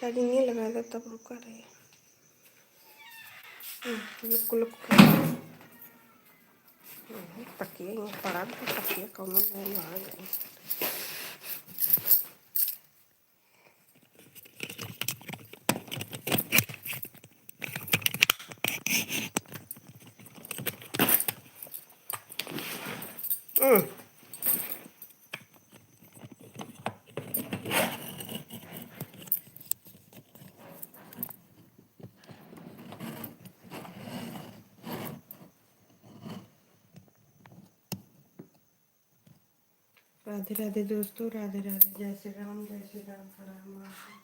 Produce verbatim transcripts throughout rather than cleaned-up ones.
चार्जिंग नहीं लगा दे तब रुका रहे। हम्म, लुक, लुक। हम्म, तकिया यहाँ पड़ा था, तकिया कौनो लेने आ गए। हम्म। राधे राधे दोस्तों, राधे राधे, जय श्री राम, जय श्री राम, हर हर महादेव।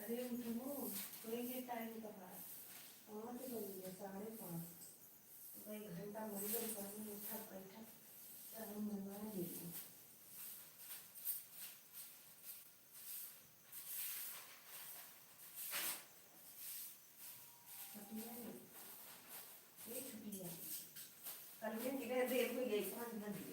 अरे उठो, सोएंगे टाइम कहाँ? पाँच बज गए, साढ़े पाँच। तो एक घंटा मंदिर करने उठा बैठा, तो हम मनवा लेंगे। छुट्टियाँ नहीं, ये छुट्टियाँ। कल भी निकले, देर हो गई, पाँच बज गए।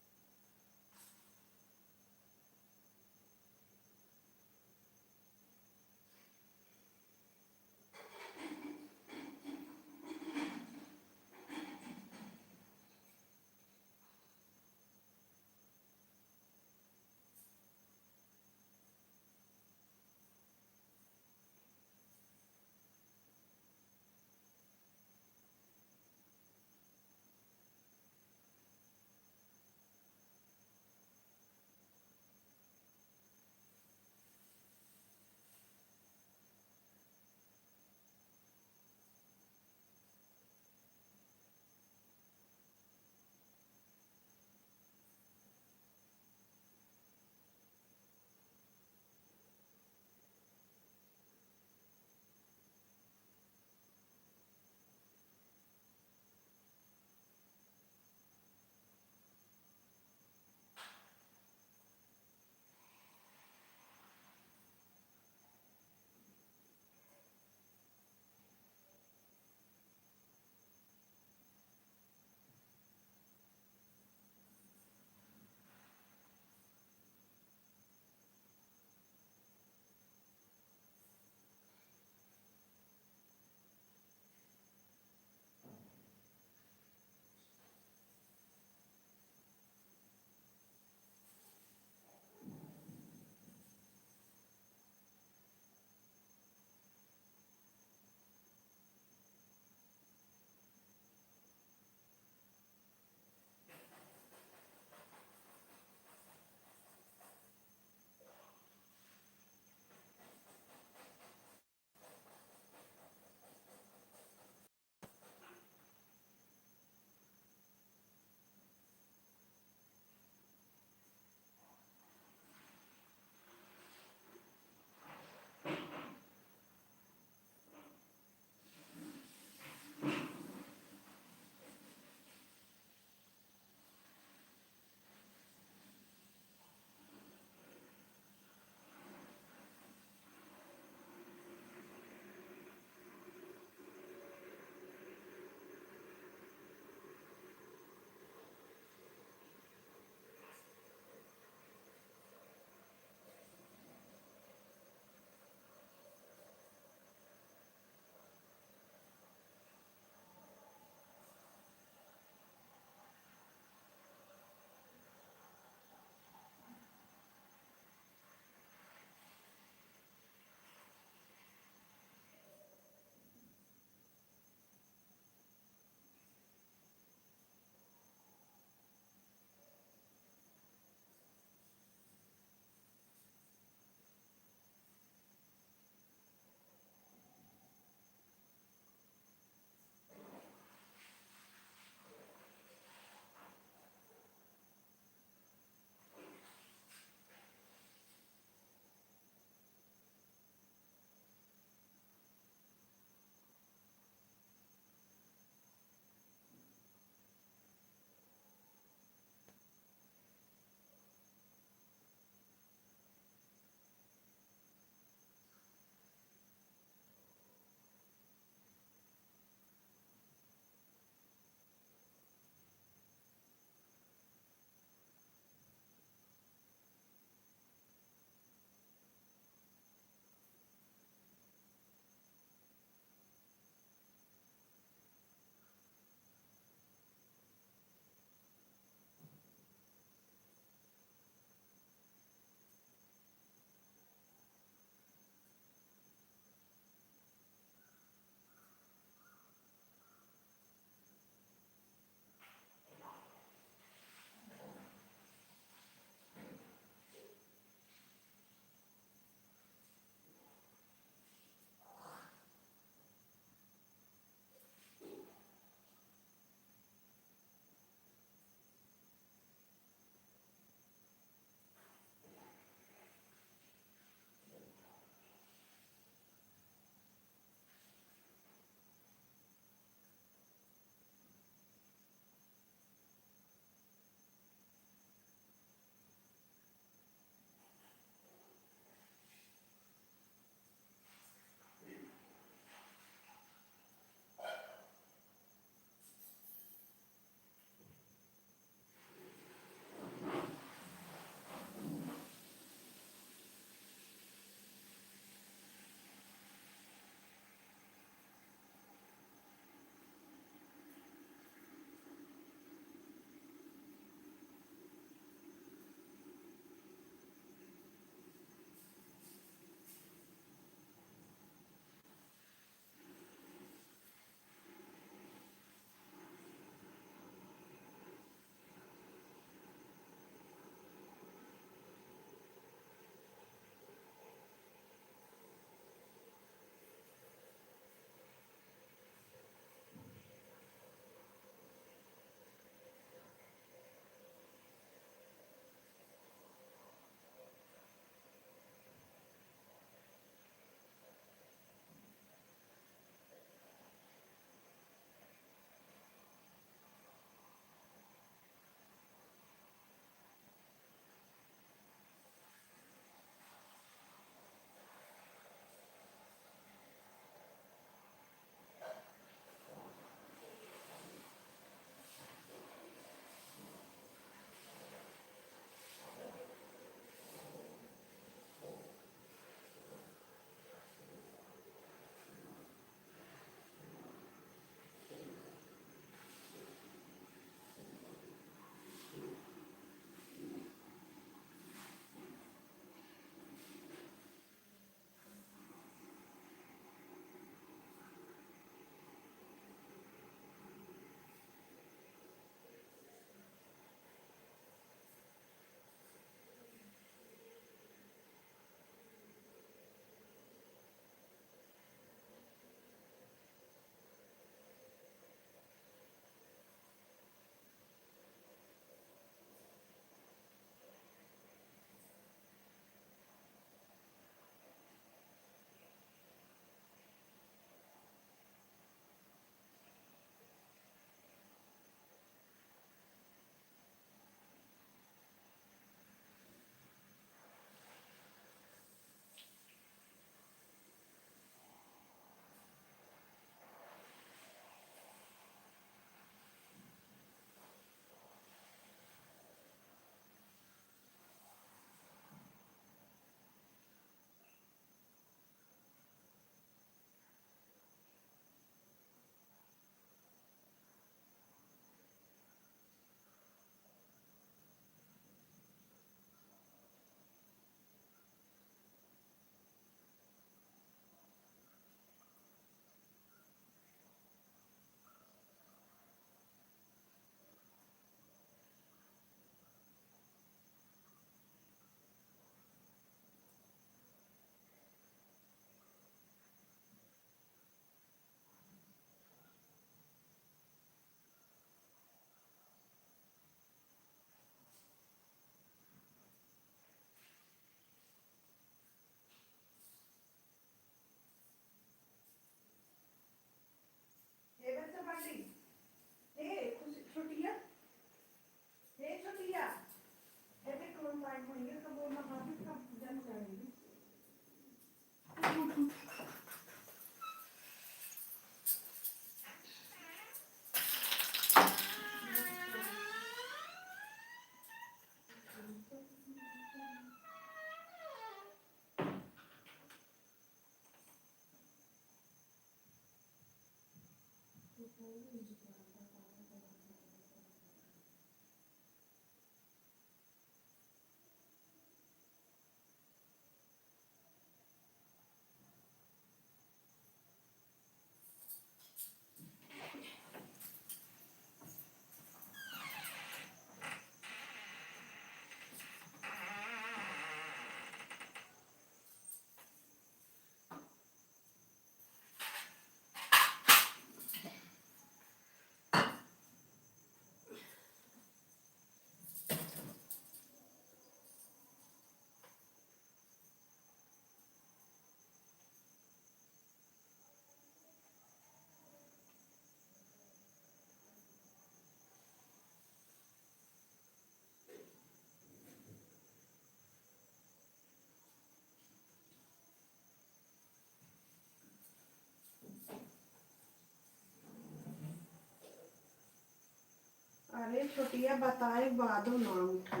अरे छोटिया, बताए बादो ना उठे।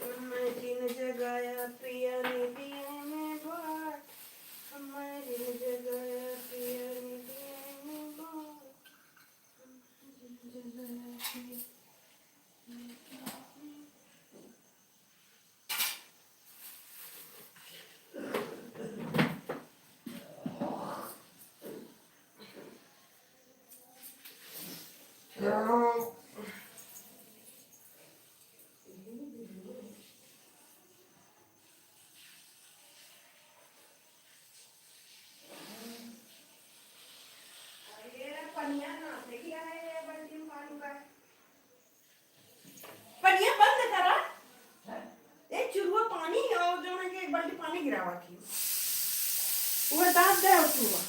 हमैं जिन जगाया पिया निदिया में बाट, हमैं जिन जगाया पिया निदिया में बाट, हमैं जिन जगाया पिया। अरे, पनिया ना, देखिए, ये बाल्टी में पानी का। पनिया बंद करा। ए, चुरुआ पानी और जौन है कि एक बाल्टी पानी गिरावा की। वो दांत दे और चुरुआ।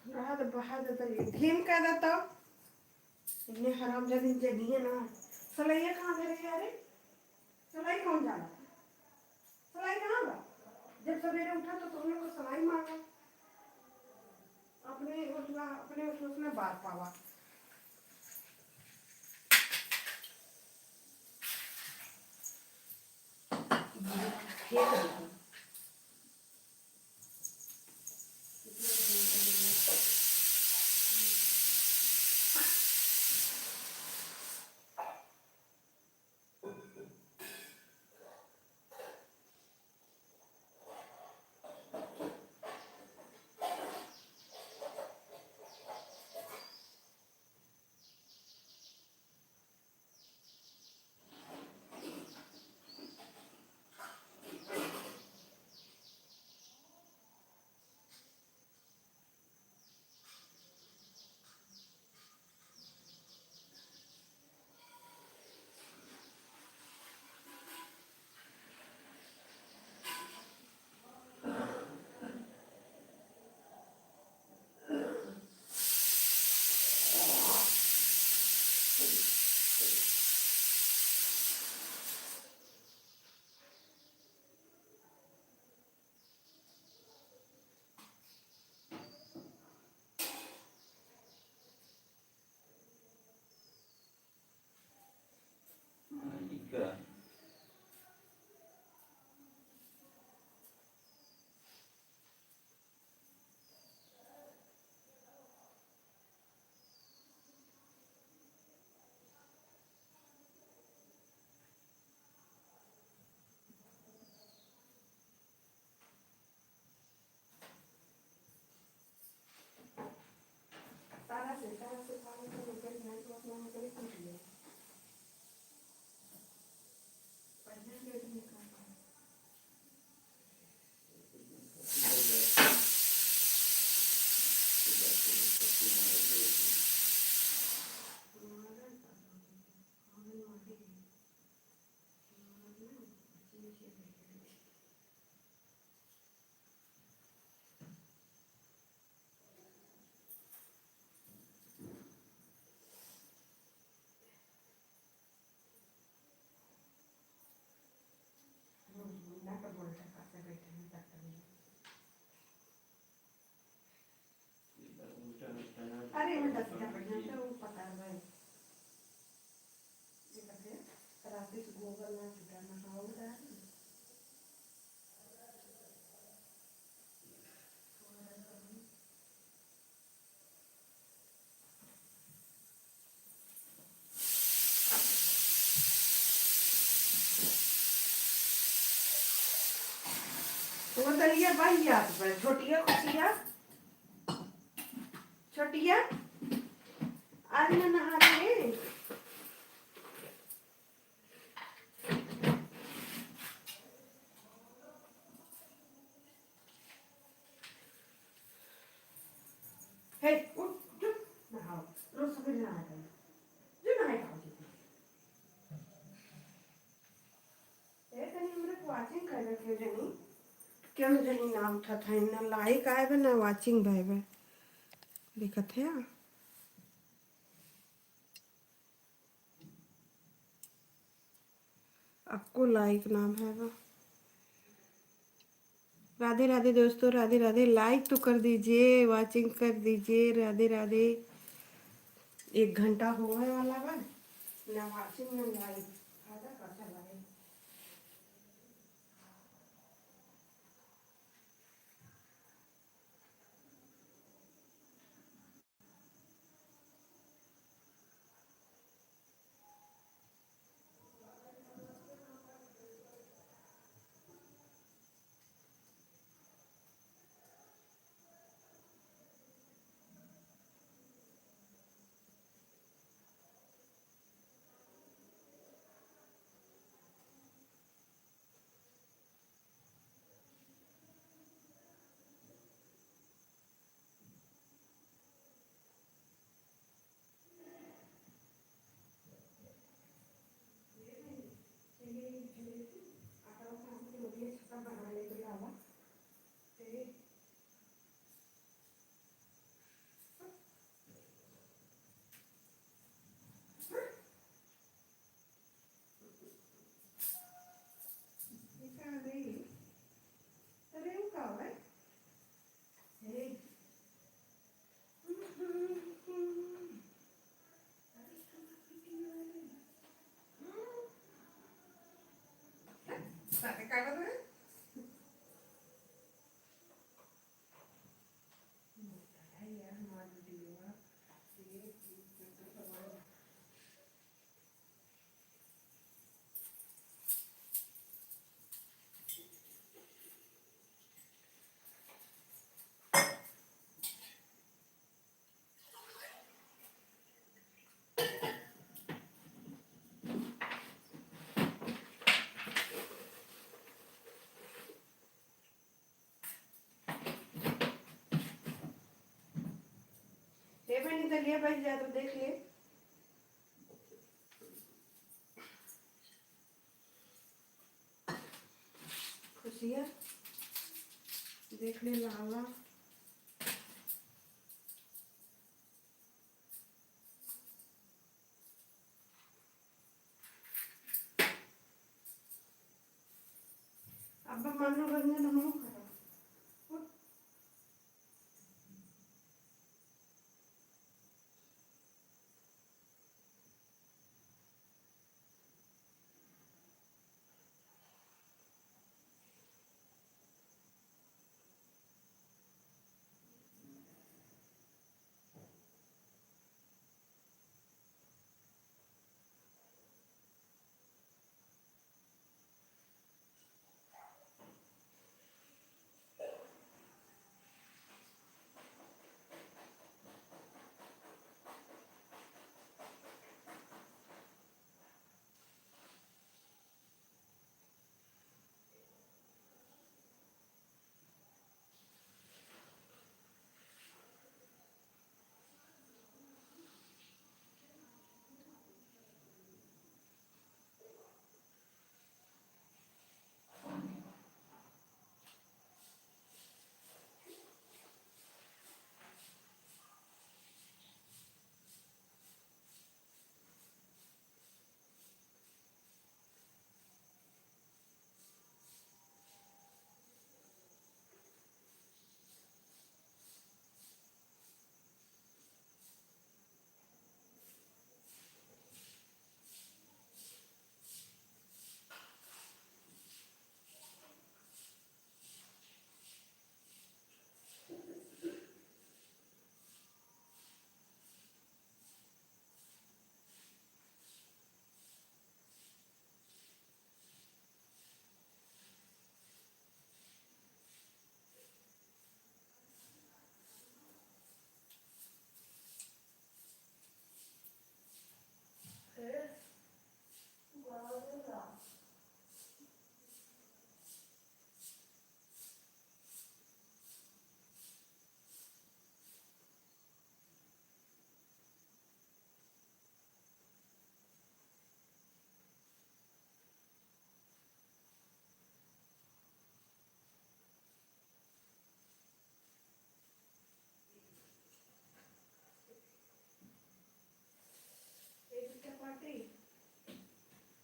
रहा तो बहा देता, ये धीम कर देता। इतने हरामजादी जगिए ना। सलैया कहाँ धरे है रे? सलाई कौन जाला? सलाई कहाँ बा? जब सवेरे उठा तो तुम लोग को सलाई मांगा। अपने उठवा, अपने उठवा से बात पावा। फेंक दीजिए। अरे, मैं दस हजार बढ़िया से वो पता है भाई। ये कहते हैं, रात से गोबर ना छूटा, नहाओ उधर। वो दलिया बन जात बा, छोटिया खुशिया, छोटिया, आज ना नहा रे। हे, उठ, चुप, नहाओ। रोज सवेरे नहाया करो। जो नहाए खाओ, जो। ए, तनी हमरे को watching कर रखे हो, जनी। क्यों जनी ना उठत है, ना like आए बा, ना watching भाई बा। देखत है? आपको like नाम है बा। राधे राधे दोस्तों, राधे राधे। Like तो कर दीजिए, watching कर दीजिए। राधे राधे। एक घंटा होवे वाला बा, ना watching ना like। आधा का चला है। ए बहिनी, दलिया बच जा तो देख ले। खुशिया, देख ले लाला। अब मनोरंजन हम करा।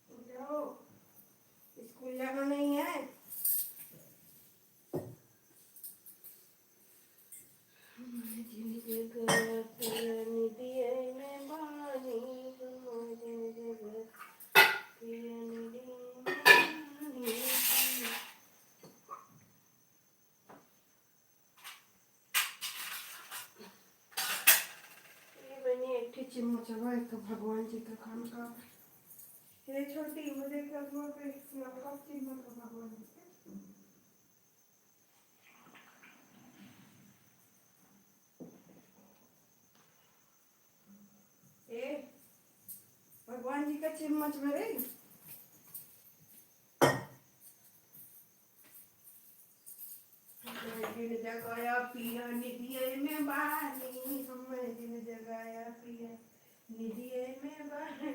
उठ जाओ, स्कूल जाना नहीं है। ये बनी एक ठे चिम्मच बा, एक भगवान जी का खान का। ये छोटी, वो देख, वो पे नमक चिम्मच का भगवान जी के। ए, भगवान जी का चिम्मच में रे। हमें जिन जगाया पिया निदिये में बानी, हमें जिन जगाया पिया निदिये में बानी।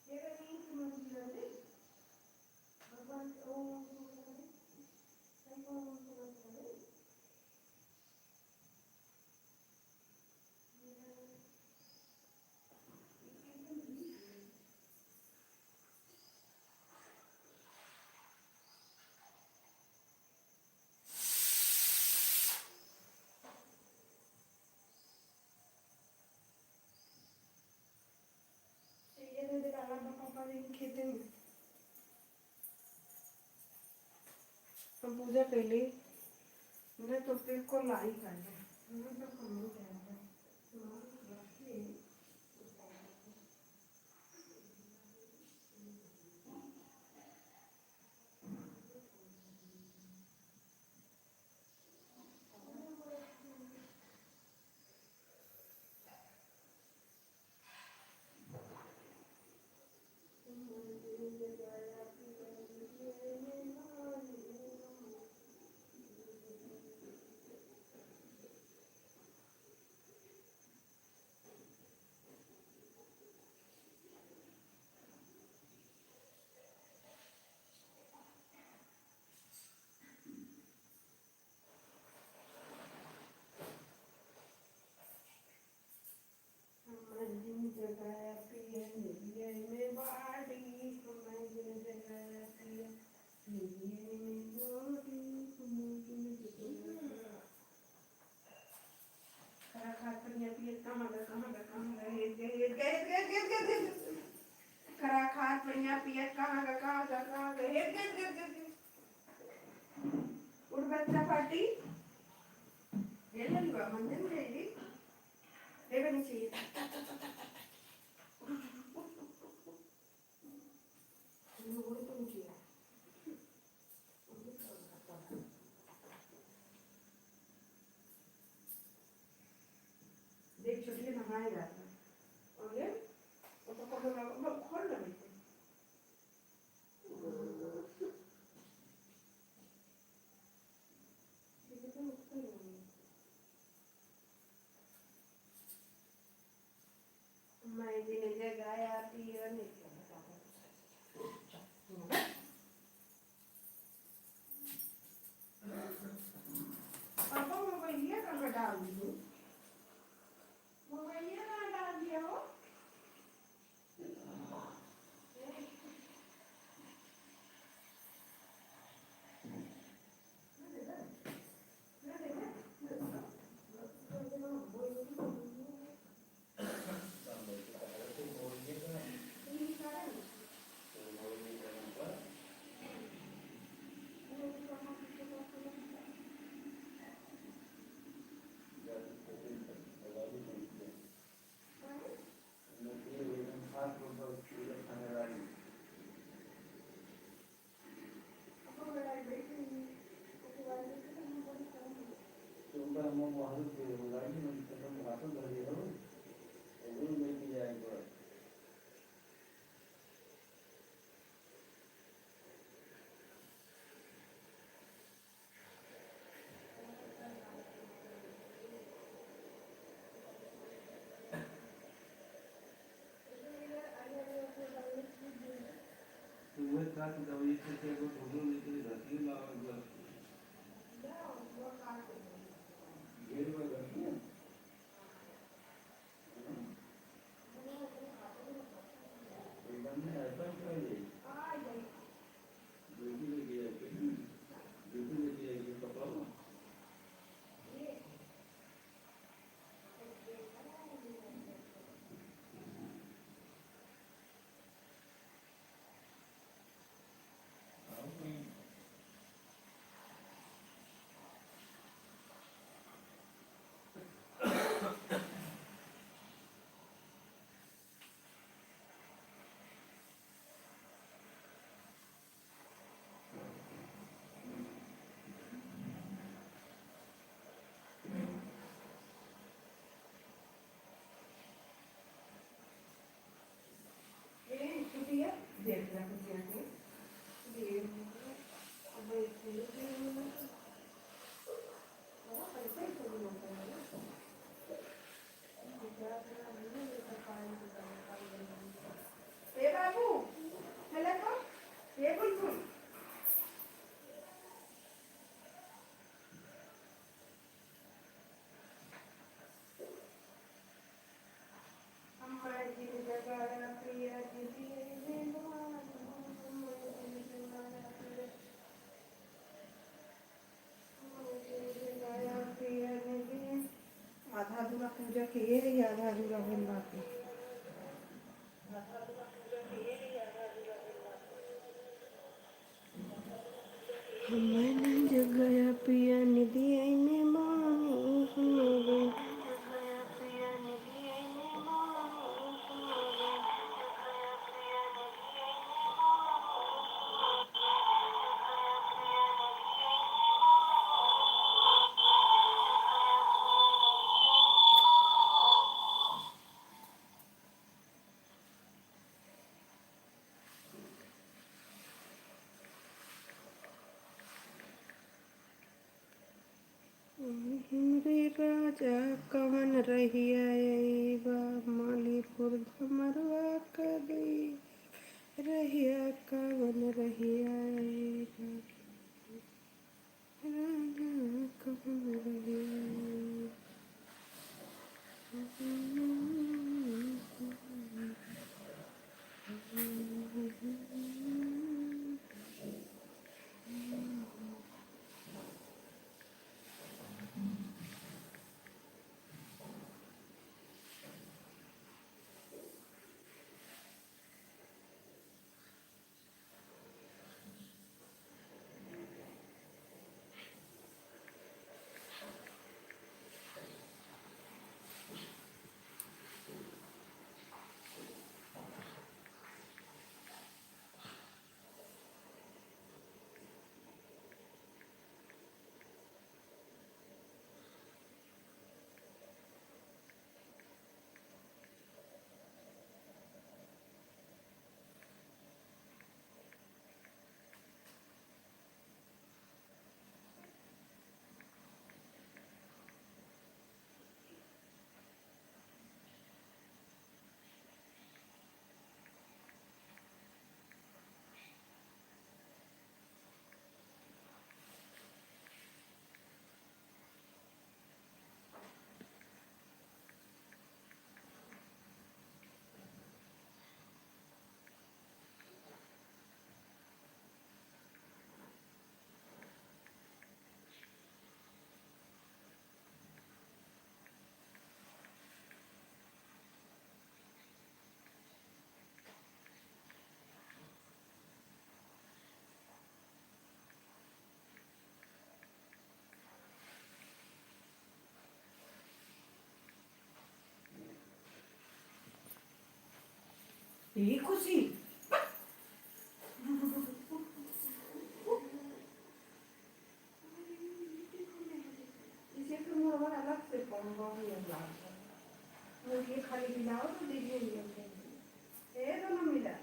ये तो नींद की मंजिल है। भगवान के ओम नमः शिवाय। ये दे दे, काला बा पापा जी के खेते में। हम पूजा कैली, मैं तो फिर को लाई कर दे। मैं तो कम नहीं कर दे। करा खात पनिया पियत कहाँ गा, कहाँ गा, कहाँ गा, हेत गा, हेत गा, हेत गा, हेत गा, हेत गा। करा खात पनिया पियत कहाँ गा, कहाँ गा, कहाँ गा, हेत गा, हेत गा, हेत गा, हेत गा। उठ बच्चा पार्टी। ये ले ली बा, मंदिर में ले ली। ले बनी चाहिए। देख, छोटी नहाए जाता है। और ये, और तो कमर में, खोल ना बेटे। ये तो उठता ही नहीं है। मैं जिन जगाया पिया ने। पापा, मोबाइलिया कहाँ डाल दियो? मोबाइलिया कहाँ डाल दिया हो? तुम्हें का तो दवाई से क्या को ढूंढो, लेकिन रस्सी ना आवे बस। ढेर बार रस्सी है। पूजा के ये रही, आधा अधूरा भइल बाकी। हमैं न जगाया पिया निदिया में मानी, हमैं न जगाया पिया निदिया में मानी, हमैं न जगाया पिया निदिया में मानी। हमरे राजा कवन रहिया अइबा, मालीपुर धमरवा क गई रहिया, कवन रहिया अइबा, राजा कवन रहिया। ए खुशी। इसे तो मोर अलग से पंगा भी है लागल। मुझे खाली हिलाओ तो दीदी ये ए दोनों मिला।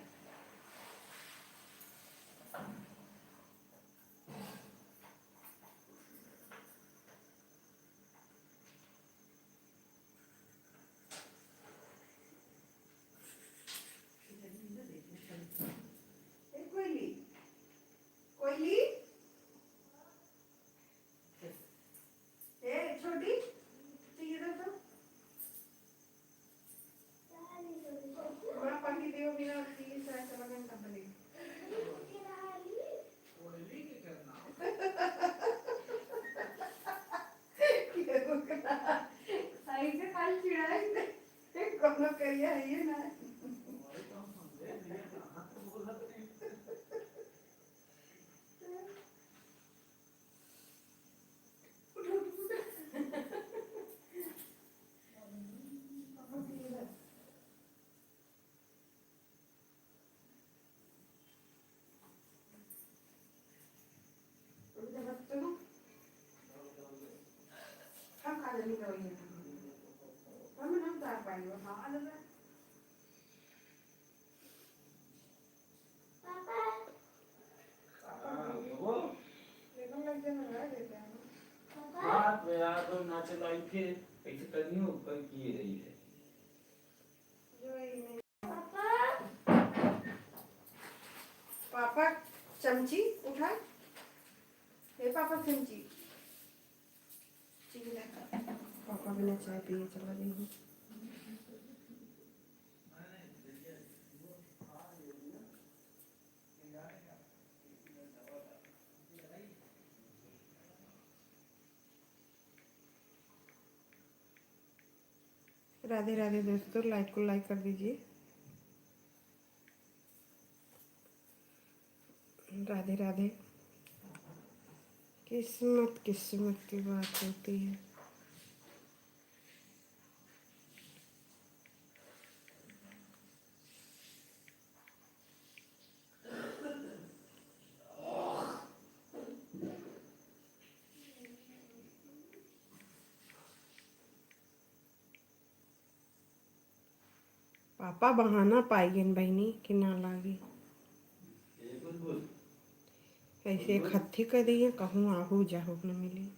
ए, कोयली, कोयली। ए, छोटी, तू इधर तो। माँ पानी दियो बिना तीन चार चला गया कंपनी। ऐसे खाली चिढ़ाई दे, कोनो करिया है ये ना। हम खा लेंगे दवाई। हम ना उतार पाएंगे, हाँ, अलग है। पापा। पापा, हाँ, वो? देखो, लग जाना, लगा देते हैं। पापा। बात में यार, तो नाचे लाई के, ऐसे करनी हो, ऊपर किए रही है। जो ये पापा। पापा, चमची उठा। हे पापा, चमची। चीनी ला। पापा बिना चाय पिए चला गए हैं। राधे राधे दोस्तों, लाइक को लाइक कर दीजिए। राधे राधे। किस्मत, किस्मत की बात होती है। पापा बहाना पाई गइन बहिनी कि ना लागी। ऐसे खत्ती कर दिए, कहूँ आहू जाहू न मिली।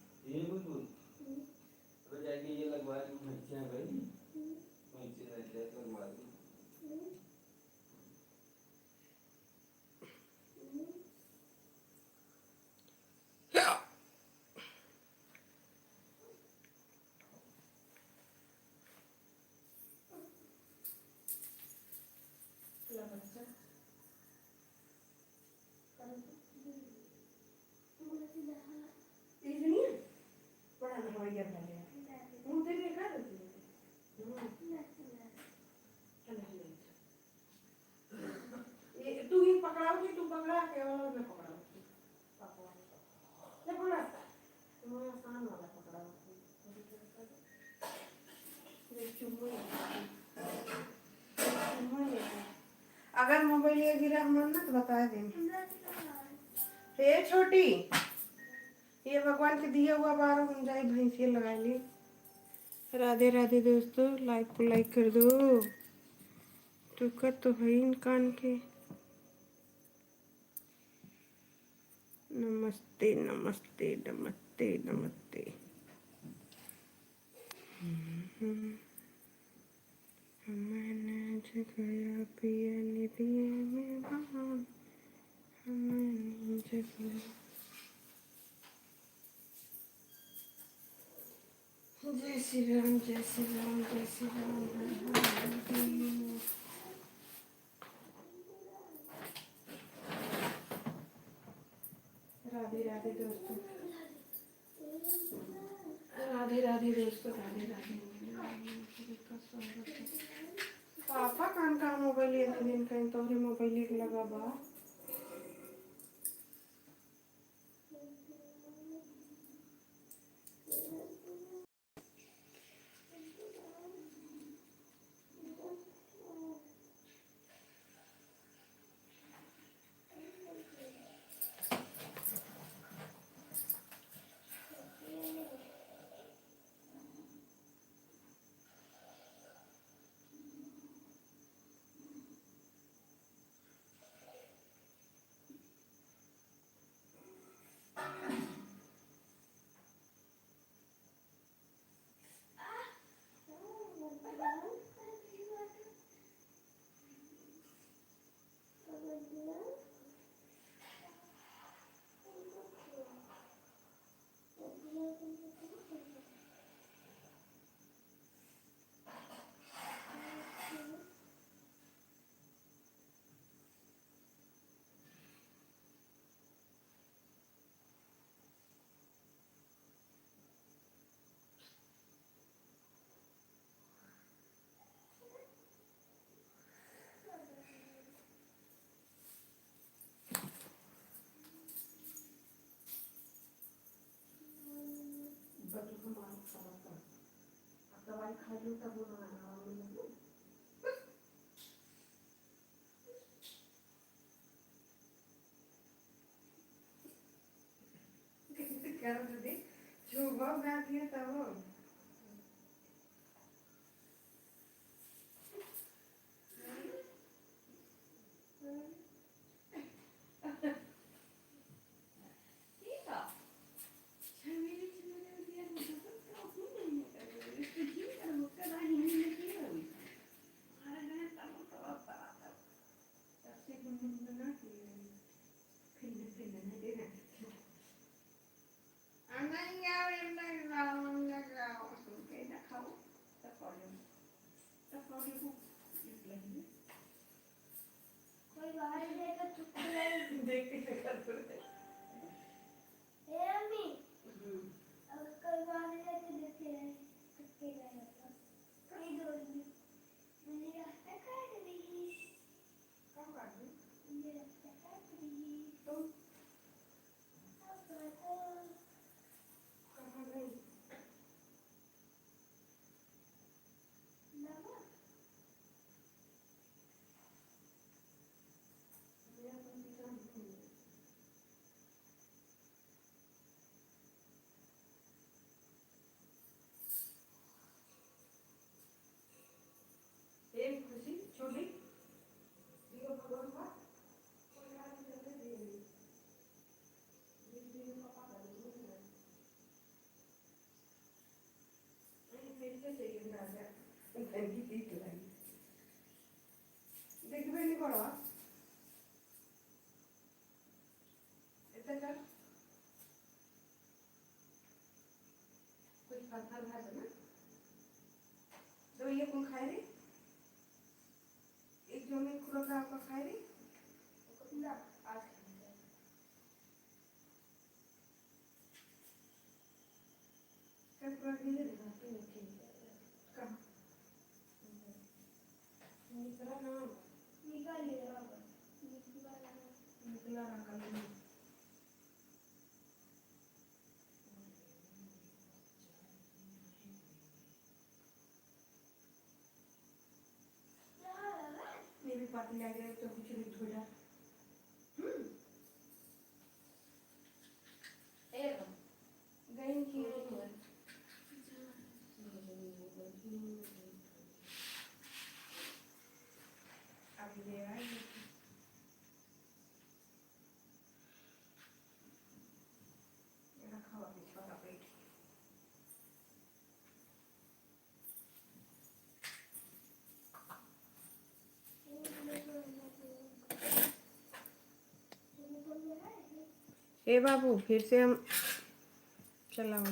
ये तू ही पकड़ाओ कि तू पकड़ा के और मैं पकड़ाऊँ? पकड़ा। ले पकड़ा। तुम्हारा आसान वाला पकड़ा। देख, चुम्मा ले। चुम्मा ले। अगर मोबाइल ये गिरा हमार ना तो बता दे। हे छोटी, ये भगवान के दिया हुआ बारह हम जाई भैंसिया लगा ली। राधे राधे दोस्तों, लाइक को लाइक कर दो। तो कर तो है इन कान के। नमस्ते, नमस्ते, नमस्ते, नमस्ते। हमने जगया पिया निदिया में बान, हमने जगया। जय श्री राम, जय श्री राम, जय श्री राम, हर हर महादेव। राधे राधे दोस्तों, राधे राधे दोस्तों, राधे राधे। पापा कान का मोबाइल ये दिन कहीं तोहरे मोबाइल एक लगा बा। बटुक मार खबर कर। अब दवाई खा लो तब वो आराम मिले। कर दे, छुबा ना दिया तब। देखबे नहीं करो। इतना कर। कुछ पत्थर भाज ना। तो ये कौन खाए रे? एक जो में खुला का आपका खाए रे? ना, आज खाएंगे। कल पूरा गिरे रे। कहाँ? निकला ना। निकल ले रहा होगा। निकला ना। निकला ना, कल नहीं। ये भी पाती लग रहे तो कुछ नहीं धो जा। हम्म। ए, गई की अब ले आई। रखा हुआ बिछौना बैठ के। ए बाबू, फिर से हम चलाओ।